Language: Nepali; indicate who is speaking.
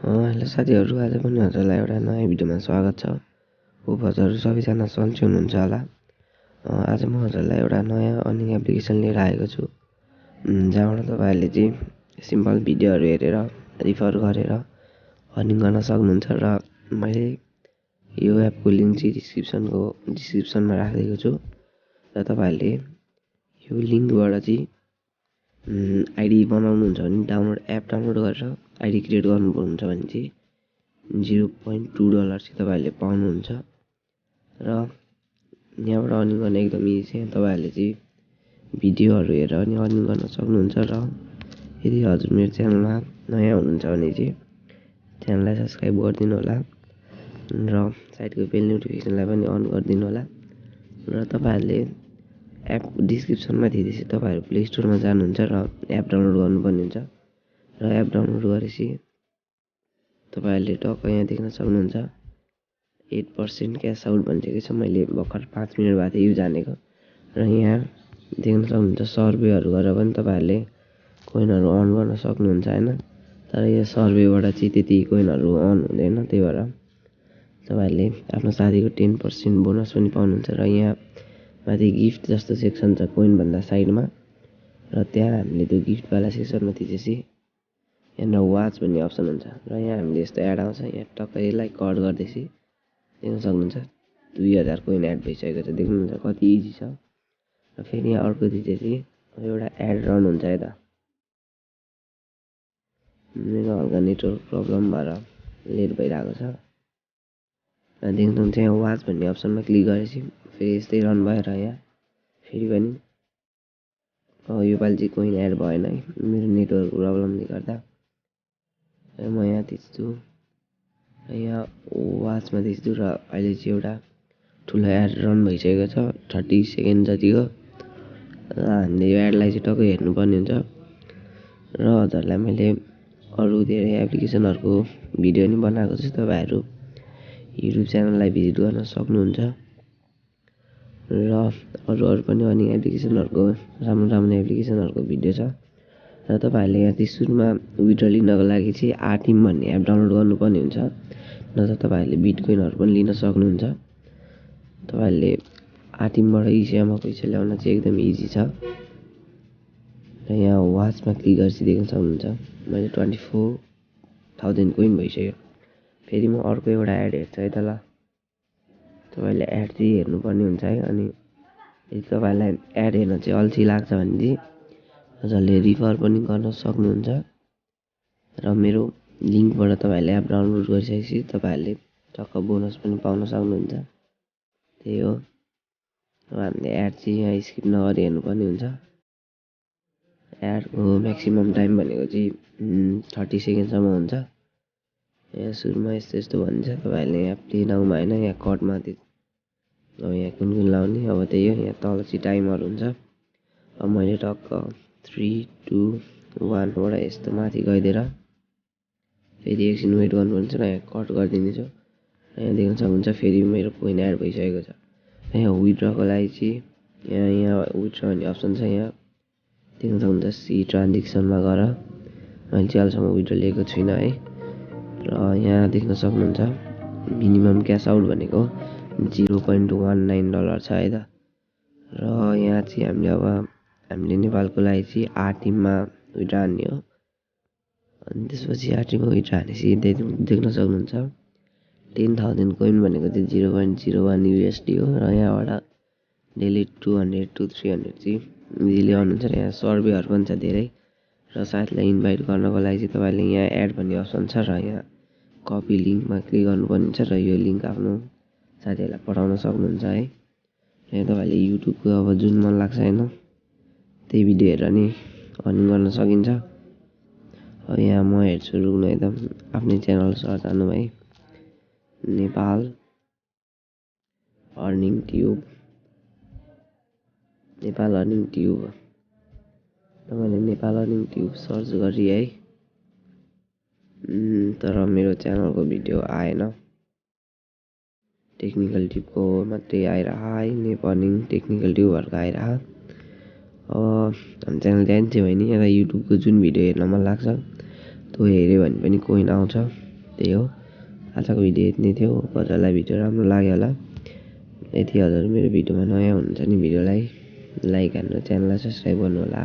Speaker 1: हेलो साथीहरू, आज पनि हजुरलाई एउटा नयाँ भिडियोमा स्वागत छ। होप हजुरहरू सबैजना सन्चै हुनुहुन्छ होला। आज म हजुरलाई एउटा नयाँ अर्निङ एप्लिकेसन लिएर आएको छु, जहाँबाट तपाईँहरूले चाहिँ सिम्पल भिडियोहरू हेरेर रिफर गरेर अर्निङ गर्न सक्नुहुन्छ। र मैले यो एपको लिङ्क चाहिँ डिस्क्रिप्सनमा राखिदिएको छु। र तपाईँहरूले यो लिङ्कबाट चाहिँ आइडी बनाउनुहुन्छ भने एप डाउनलोड गरेर आइडी क्रिएट गर्नुहुन्छ भने चाहिँ $0.2 चाहिँ तपाईँहरूले पाउनुहुन्छ। र यहाँबाट अर्निङ गर्न एकदम इजी छ। तपाईँहरूले चाहिँ भिडियोहरू हेरेर अनि अर्निङ गर्न सक्नुहुन्छ। र यदि हजुर मेरो च्यानलमा नयाँ हुनुहुन्छ भने चाहिँ च्यानललाई सब्सक्राइब गरिदिनु होला र साइडको बेल नोटिफिकेसनलाई पनि अन गरिदिनु होला। र तपाईँहरूले एप डिस्क्रिप्सनमा दिँदैछ, तपाईँहरू प्ले स्टोरमा जानुहुन्छ र एप डाउनलोड गर्नुपर्ने हुन्छ। र एप डाउनलोड गरेपछि तपाईँहरूले टक्क यहाँ देख्न सक्नुहुन्छ 8% क्यास आउट भनिसकेको छ। मैले भर्खर 5 मिनट बाद यो जानेको। र यहाँ देख्न सक्नुहुन्छ सर्वेहरू गरेर पनि तपाईँहरूले कोइनहरू अर्न गर्न सक्नुहुन्छ होइन। तर यो सर्वेबाट चाहिँ त्यति कोइनहरू अर्न हुँदैन, त्यही भएर तपाईँहरूले आफ्नो साथीको 10% बोनस पनि पाउनुहुन्छ। र यहाँ माथि गिफ्ट जस्तो सेक्सन छ कोइनभन्दा साइडमा, र त्यहाँ हामीले त्यो गिफ्टवाला सेक्सनमा थिचेपछि यहाँनिर वाच भन्ने अप्सन हुन्छ। र यहाँ हामीले यस्तो एड आउँछ, यहाँ टक्कै यसलाई कट गर्दैछ देख्न सक्नुहुन्छ 2000 कोइन एड भइसकेको छ। देख्नुहुन्छ कति इजी छ। र फेरि यहाँ अर्को थिचेपछि एउटा एड रन हुन्छ। यता मेरो हल्का नेटवर्क प्रब्लम भएर लेट भइरहेको छ। र देख्नुहुन्छ यहाँ वाच भन्ने अप्सनमा क्लिक गरेपछि फेरि यस्तै रन भएर यहाँ फेरि पनि योपालि चाहिँ कोइन एड भएन है, मेरो नेटवर्क प्रब्लमले गर्दा। म यहाँ थिच्छु र यहाँ वाचमा थिच्छु र अहिले चाहिँ एउटा ठुलो एड रन भइसकेको छ 30 सेकेन्ड जतिको। र हामीले यो एडलाई चाहिँ टक्कै हेर्नुपर्ने हुन्छ। र हजुरलाई मैले अरू धेरै एप्लिकेसनहरूको भिडियो नि बनाएको छु, तपाईँहरू युट्युब च्यानललाई भिजिट गर्न सक्नुहुन्छ। र अरू पनि अर्निङ एप्लिकेसनहरूको राम्रो एप्लिकेसनहरूको भिडियो छ। र तपाईँहरूले यहाँ सुरुमा विड्र लिनको लागि चाहिँ आर्टिम भन्ने एप डाउनलोड गर्नुपर्ने हुन्छ, नत्र तपाईँहरूले बिटकोइनहरू पनि लिन सक्नुहुन्छ। तपाईँहरूले आर्टिमबाट इसिएममा पैसा ल्याउन चाहिँ एकदम इजी छ। र यहाँ वाचमा क्लिक गरेपछि देख्न सक्नुहुन्छ मैले 24,000 कोइन भइसक्यो। फेरि म अर्को एउटा एड हेर्छु है त। ल तपाईँले एड चाहिँ हेर्नुपर्ने हुन्छ है। अनि यदि तपाईँलाई एड हेर्न चाहिँ अल्छी लाग्छ भने चाहिँ हजुरले रिफर पनि गर्न सक्नुहुन्छ। र मेरो लिङ्कबाट तपाईँहरूले एप डाउनलोड गरिसकेपछि तपाईँहरूले टक्क बोनस पनि पाउन सक्नुहुन्छ। त्यही हो। अब हामीले एड चाहिँ यहाँ स्किप नगरी हेर्नुपर्ने हुन्छ। एडको म्याक्सिमम टाइम भनेको चाहिँ 30 सेकेन्डसम्म हुन्छ। यहाँ सुरुमा यस्तो भन्छ, तपाईँहरूले यहाँ प्ले नाउमा होइन, यहाँ कटमा अब यहाँ कुन लाउने अब त्यही हो। यहाँ तल चाहिँ टाइमर हुन्छ। अब मैले टक्क 3, 2, 1बाट यस्तो माथि गइदिएर फेरि एकछिन वेट गर्नुपर्छ र यहाँ कट गरिदिनेछु। र यहाँ देख्न सक्नुहुन्छ फेरि मेरो कोइन एड भइसकेको छ। यहाँ विड्रको लागि चाहिँ यहाँ विड्र भन्ने अप्सन छ। यहाँ देख्न सक्नुहुन्छ सी ट्रान्जेक्सनमा गएर मैले चाहिँ अहिलेसम्म विड्र लिएको छुइनँ है। र यहाँ देख्न सक्नुहुन्छ मिनिमम क्यास आउट भनेको $0.19 छ है त। र यहाँ चाहिँ हामीले नेपालको लागि चाहिँ आर्टिममा विड्र हान्ने हो। अनि त्यसपछि आर्टिममा विड्र हानेपछि देख्न सक्नुहुन्छ 10,000 कोइन भनेको चाहिँ $0.01 USD हो। र यहाँबाट डेली 200 to 300 चाहिँ इजिली अर्न हुन्छ। र यहाँ सर्वेहरू पनि छ धेरै। र साथीलाई इन्भाइट गर्नको लागि चाहिँ तपाईँले यहाँ एड भन्ने अप्सन छ र यहाँ कपी लिङ्कमा क्लिक गर्नुपर्ने हुन्छ। र यो लिङ्क आफ्नो साथीहरूलाई पठाउन सक्नुहुन्छ है। यहाँ तपाईँले युट्युबको अब जुन मन लाग्छ होइन त्यही भिडियो हेरेर नि अर्निङ गर्न सकिन्छ। अब यहाँ म हेर्छु रुक्नु एकदम आफ्नै च्यानल सर्च हान्नु है, नेपाल अर्निङ ट्युब। मैले नेपाल अर्निङ ट्युब सर्च गरेँ है, तर मेरो च्यानलको भिडियो आएन। टेक्निकल टिपको मात्रै आइरह है, नेपाल अर्निङ टेक्निकल ट्युबहरूको आइरह। हाम्रो च्यानल जान्छ भने यता युट्युबको जुन भिडियो हेर्न मन लाग्छ त्यो हेऱ्यो भने पनि कोइन आउँछ। त्यही हो आजको भिडियो यति नै थियो कसैलाई भिडियो राम्रो लाग्यो होला यति हजुर मेरो भिडियोमा नयाँ हुनुहुन्छ नि भिडियोलाई लाइक हान्नु च्यानललाई सब्सक्राइब गर्नु होला